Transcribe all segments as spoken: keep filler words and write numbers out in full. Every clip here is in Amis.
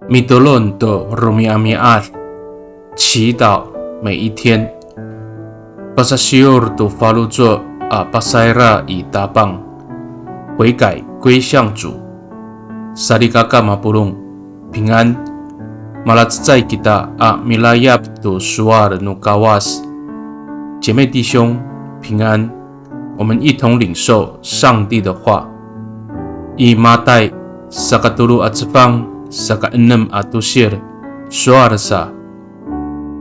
Mitolon to romi'ami'ad, 祈祷每一天。Pasasiyor to faloco' a pasayra i Tapang, 悔改归向主。Salikaka mapolong, 平安。Malacecay kita a milayap to sowal no Kawas. 姐妹弟兄，平安。我们一同领受上帝的话。I Matay, sakatolo a cefang, sakaenem a tosil, sowal sa,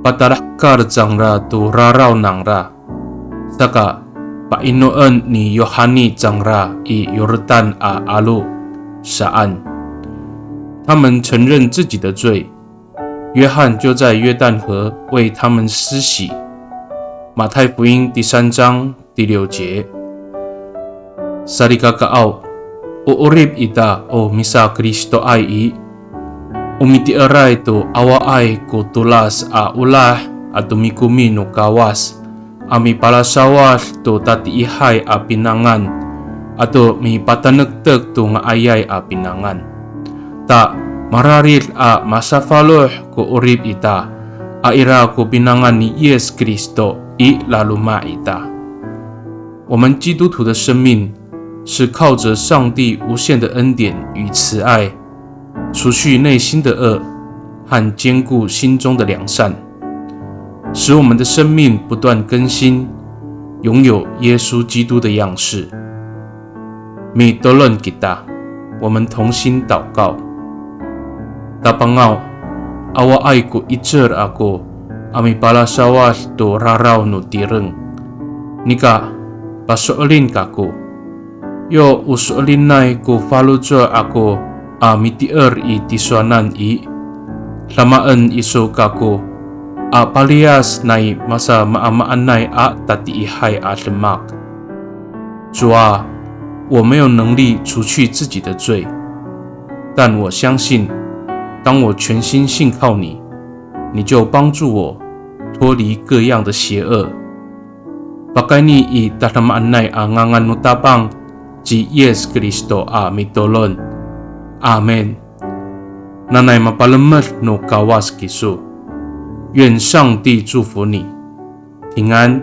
patalahekal cangra to raraw nangra, saka pa'inoen ni Yohani cangra i Yordan a 'alo, saan. 他们承认自己的罪，约翰就在约旦河为他们施洗。马太福音第三章第六节。Salikakaaw, o 'orip ita o misaKristoay i, o mitieray to awaay ko tolas a olah ato mikomi no Kawas, a mipalasawad to tatiihay a pinangan, ato mipatanektek to nga'ayay a pinangan. Ta mararid a masafaloh ko 'orip ita, a ira ko pinangan ni Yis Kristo i laloma' ita. 我们基督徒的生命是靠着上帝无限的恩典与慈爱，除去内心的恶和坚固心中的良善，使我们的生命不断更新，拥有耶稣基督的样式。Mitolon kita, 我们同心祷告。Tapangaw, awaay ko 'icel ako a mipalasawad to raraw no tireng. Nika, paso'elin kako. Yo o so'elinay ko faloco' ako a mitier i tisowanan i, damaen iso kako a paliyas nai masamaamaanay a tatiihay a demak. 主啊，我没有能力除去自己的罪，但我相信，当我全心信靠你，你就帮助我脱离各样的邪恶。Pakayni i tadamaanay a ngangan no Tapang ci Yis Kristo a mitolon. Amin. Nanay mapalemed no Kawas kiso. 愿上帝祝福你，平安。